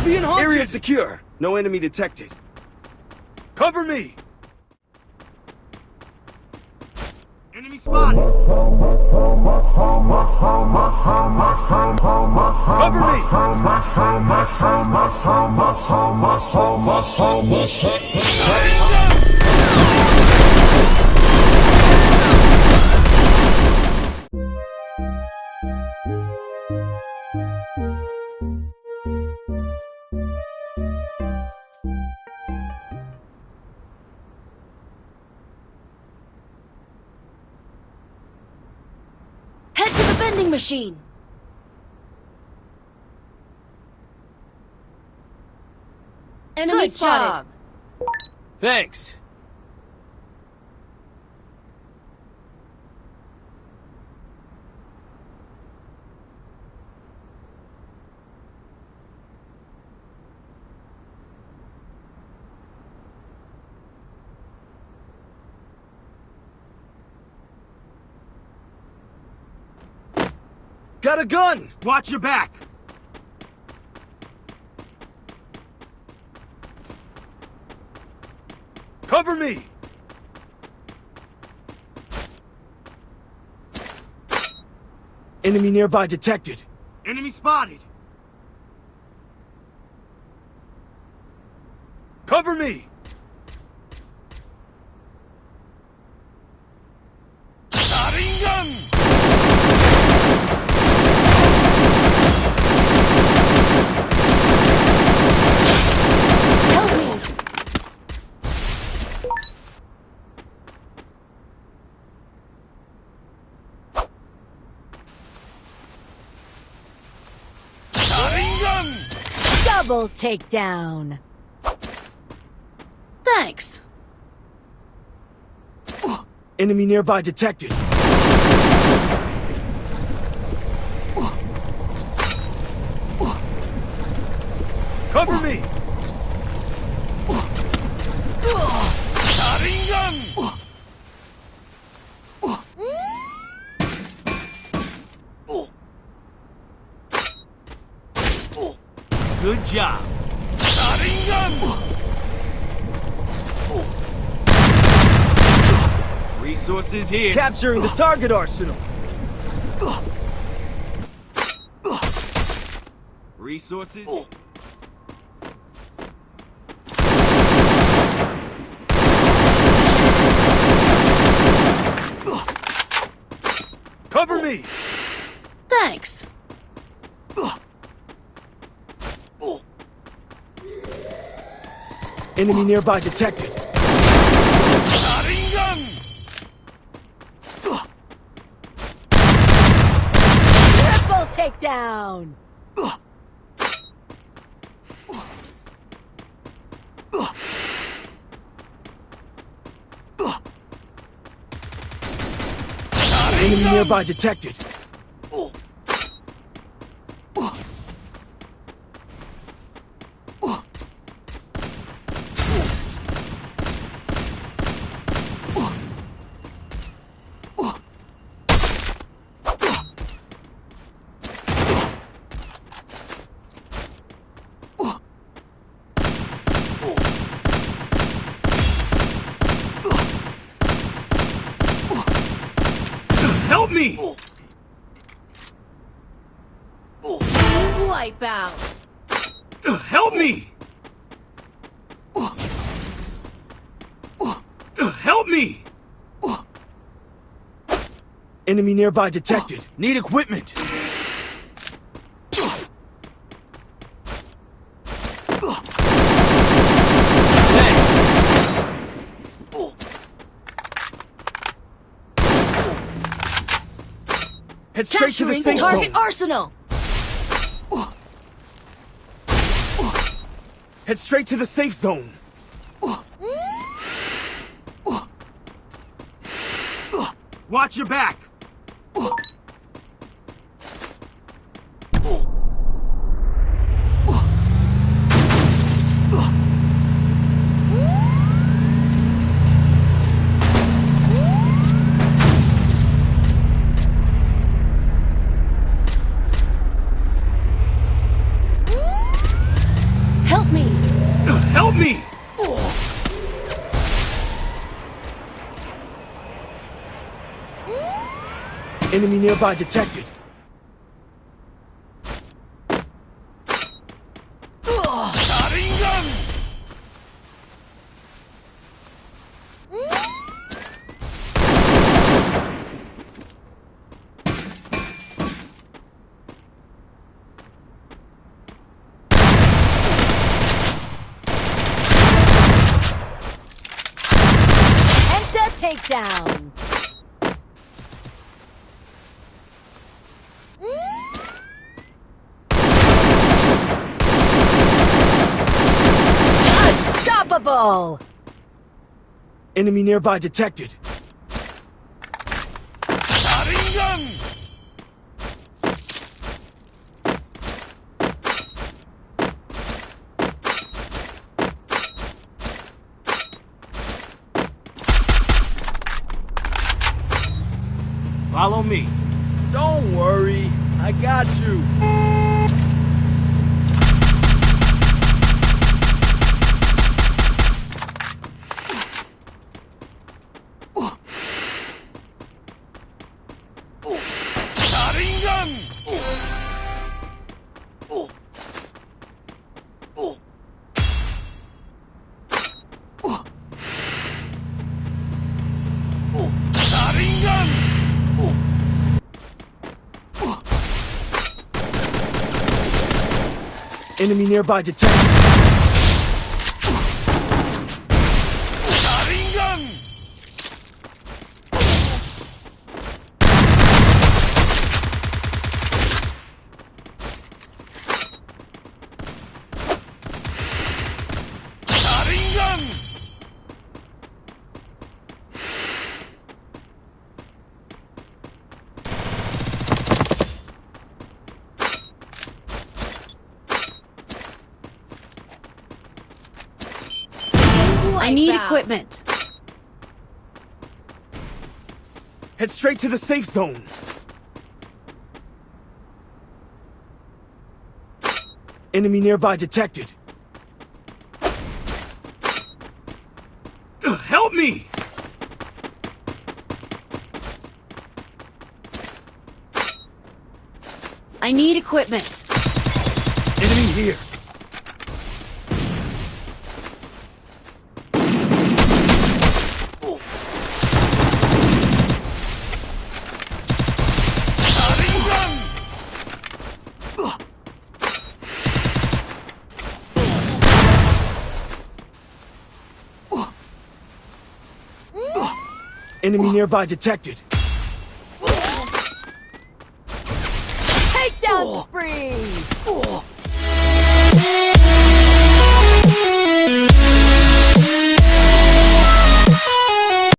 I'm being hunted! Area secure. No enemy detected. Cover me! Enemy spotted! Cover me! Head to the vending machine! Enemy Good spotted. job. Thanks. Got a gun! Watch your back! Cover me! Enemy nearby detected. Enemy spotted! Cover me! Sharingan! Help me! Sharingan! Double takedown. Thanks. Enemy nearby detected. Cover me! Sharingan! Good job. Sharingan! Resources here. Capturing the target arsenal. Resources. Cover me! Thanks. Enemy nearby detected. Sharingan! Triple takedown. Enemy nearby detected. Help me! Team wipeout. Help me! Help me! Enemy nearby detected. Need equipment. Thanks. Head straight to the Capturing safe target zone. arsenal. Head straight to the safe zone. Watch your back. Enemy nearby detected. Penta takedown. Unstoppable! Enemy nearby detected. Follow me. Don't worry, I got you. Enemy nearby detected. I need Wipeout. equipment. Head straight to the safe zone. Enemy nearby detected. Help me! I need equipment. Enemy here. Enemy nearby detected. Takedown spree!